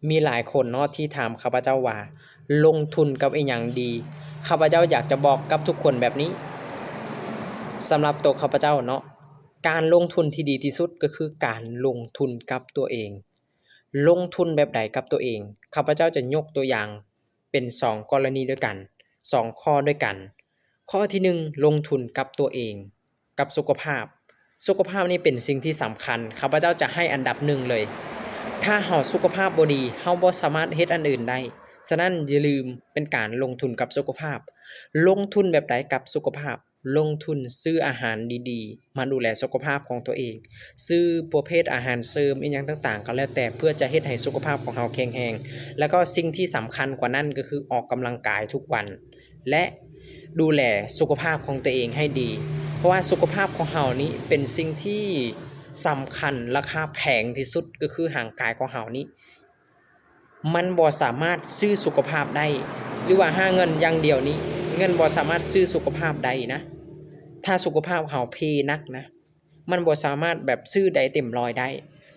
ມີຫຼາຍຄົນເນາະທີ່ຖາມຂ້າພະເຈົ້າວ່າ ລົງທຶນກັບອີ່ຫຍັງດີ? ຂ້າພະເຈົ້າຢາກຈະບອກກັບທຸກຄົນແບບນີ້, ສຳລັບໂຕຂ້າພະເຈົ້າເນາະ, ການລົງທຶນທີ່ດີທີ່ສຸດກໍຄືການລົງທຶນກັບຕົວເອງ. ລົງທຶນແບບໃດກັບຕົວເອງ? ຂ້າພະເຈົ້າຈະຍົກຕົວຢ່າງເປັນສອງກໍລະນີດ້ວຍກັນ, ສອງຂໍ້ດ້ວຍກັນ. ຂໍ້ທີໜຶ່ງ ລົງທຶນກັບຕົວເອງ. ກັບສຸຂະພາບ. ສຸຂະພາບນີ້ເປັນສິ່ງທີ່ສຳຄັນ, ຂ້າພະເຈົ້າຈະໃຫ້ອັນດັບໜຶ່ງເລີຍ. ຖ້າເຮົາສຸຂະພາບບໍ່ດີ, ເຮົາບໍ່ສາມາດເຮັດອັນອື່ນໄດ້. ສະນັ້ນຢ່າລືມເປັນການລົງທຶນກັບສຸຂະພາບ. ລົງທຶນແບບໃດກັບສຸຂະພາບ? ລົງທຶນຊື້ອາຫານດີໆ ມາດູແລສຸຂະພາບຂອງຕົວເອງ, ຊື້ປະເພດອາຫານເສີມອີ່ຫຍັງຕ່າງໆ ກໍແລ້ວແຕ່ ເພື່ອຈະເຮັດໃຫ້ສຸຂະພາບຂອງເຮົາແຂງແຮງ. ແລ້ວກໍສິ່ງທີ່ສຳຄັນກວ່ານັ້ນກໍຄືອອກກຳລັງກາຍທຸກວັນ. ແລະ ດູແລສຸຂະພາບຂອງຕົວເອງໃຫ້ດີ, ເພາະວ່າສຸຂະພາບຂອງເຮົານີ້ເປັນສິ່ງທີ່ສຳຄັນ, ລາຄາແພງທີ່ສຸດ ກໍຄືຮ່າງກາຍຂອງເຮົານີ້ ມັນບໍ່ສາມາດຊື້ສຸຂະພາບໄດ້, ຫຼືວ່າຫາເງິນຢ່າງດຽວນີ້ ເງິນບໍ່ສາມາດຊື້ສຸຂະພາບໄດ້ນະ. ຖ້າສຸຂະພາບເຮົາເພໜັກນະ, ມັນບໍ່ສາມາດແບບຊື້ໄດ້ເຕັມຮ້ອຍໄດ້.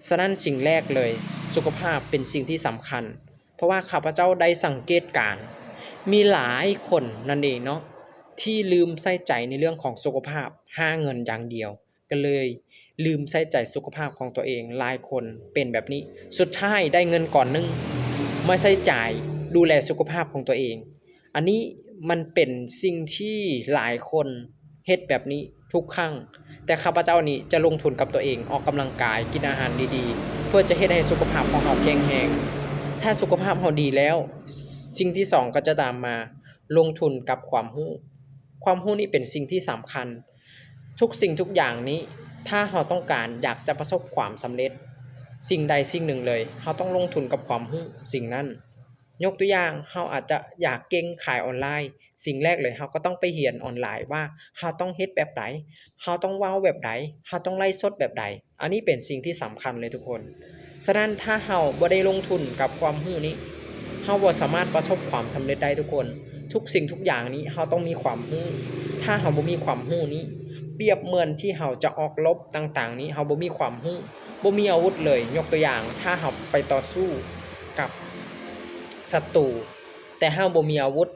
ສະນັ້ນສິ່ງແລກເລີຍ ສຸຂະພາບເປັນສິ່ງທີ່ສຳຄັນ. ເພາະວ່າຂ້າພະເຈົ້າໄດ້ສັງເກດການ ມີຫຼາຍຄົນນັ້ນເອງເນາະ ທີ່ລືມໃສ່ໃຈໃນເລື່ອງຂອງສຸຂະພາບ, ຫາເງິນຢ່າງດຽວ, ກໍເລີຍລືມໃສ່ໃຈສຸຂະພາບຂອງຕົວເອງ. ຫຼາຍຄົນເປັນແບບນີ້, ສຸດທ້າຍໄດ້ເງິນກ້ອນໜຶ່ງ ມາໃຊ້ຈ່າຍດູແລສຸຂະພາບຂອງຕົວເອງ. ອັນນີ້ມັນເປັນສິ່ງທີ່ຫຼາຍຄົນເຮັດແບບນີ້ທຸກຄັ້ງ, ແຕ່ຂ້າພະເຈົ້ານີ້ຈະລົງທຶນກັບຕົວເອງ, ອອກກຳລັງກາຍ, ກິນອາຫານດີໆ ເພື່ອຈະເຮັດໃຫ້ສຸຂະພາບຂອງເຮົາແຂງແຮງ. ຖ້າສຸຂະພາບເຮົາດີແລ້ວ, ສິ່ງທີສອງກໍຈະຕາມມາ, ລົງທຶນກັບຄວາມຮູ້. ຄວາມຮູ້ນີ້ເປັນສິ່ງທີ່ສຳຄັນ. ທຸກສິ່ງທຸກຢ່າງນີ້, ຖ້າເຮົາຕ້ອງການຢາກຈະປະສົບຄວາມສຳເລັດ ສິ່ງໃດສິ່ງໜຶ່ງເລີຍ, ເຮົາຕ້ອງລົງທຶນກັບຄວາມຮູ້ສິ່ງນັ້ນ. ຍົກຕົວຢ່າງ, ເຮົາອາດຈະຢາກເກັ່ງຂາຍອອນລາຍ, ສິ່ງແລກເລີຍ ເຮົາກໍຕ້ອງໄປຮຽນອອນລາຍວ່າ ເຮົາຕ້ອງເຮັດແບບໃດ, ເຮົາຕ້ອງເວົ້າແບບໃດ, ເຮົາຕ້ອງໄລຟ໌ສົດແບບໃດ. ອັນນີ້ເປັນສິ່ງທີ່ສຳຄັນເລີຍທຸກຄົນ. ສະນັ້ນ ຖ້າເຮົາບໍ່ໄດ້ລົງທຶນກັບຄວາມຮູ້ນີ້, ເຮົາບໍ່ສາມາດປະສົບຄວາມສຳເລັດໄດ້ທຸກຄົນ. ທຸກສິ່ງທຸກຢ່າງນີ້ ເຮົາຕ້ອງມີຄວາມຮູ້. ຖ້າເຮົາບໍ່ມີຄວາມຮູ້ນີ້, ປຽບເໝືອນທີ່ເຮົາຈະອອກລົບຕ່າງໆນີ້, ເຮົາບໍ່ມີຄວາມຮູ້, ບໍ່ມີອາວຸດເລີຍ. ຍົກຕົວຢ່າງ, ຖ້າເຮົາໄປຕໍ່ສູ້ກັບສັດຕູ, ແຕ່ເຮົາບໍ່ມີອາວຸດ,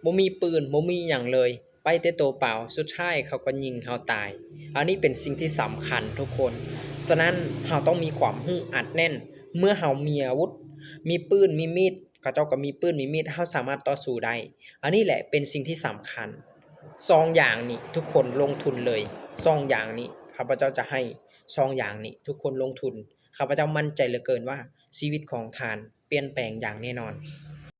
ບໍ່ມີປືນ, ບໍ່ມີຫຍັງເລີຍ, ໄປແຕ່ໂຕເປົ່າ, ສຸດທ້າຍເຂົາກໍຍິງເຮົາຕາຍ. ອັນນີ້ເປັນສິ່ງທີ່ສຳຄັນທຸກຄົນ. ສະນັ້ນ ເຮົາຕ້ອງມີຄວາມຮູ້ອັດແໜ້ນ. ເມື່ອເຮົາມີອາວຸດ, ມີປືນ, ມີມີດ, ເຂົາເຈົ້າກໍມີປືນ, ມີມີດ, ເຮົາສາມາດຕໍ່ສູ້ໄດ້. ອັນນີ້ແຫຼະເປັນສິ່ງທີ່ສຳຄັນ. ສອງຢ່າງນີ້ ທຸກຄົນລົງທຶນເລີຍ. ສອງຢ່າງນີ້ ຂ້າພະເຈົ້າຈະໃຫ້ສອງຢ່າງນີ້ ທຸກຄົນລົງທຶນ. ຂ້າພະເຈົ້າໝັ້ນໃຈເຫຼືອເກີນວ່າ ຊີວິດຂອງທ່ານປ່ຽນແປງຢ່າງແນ່ນອນ.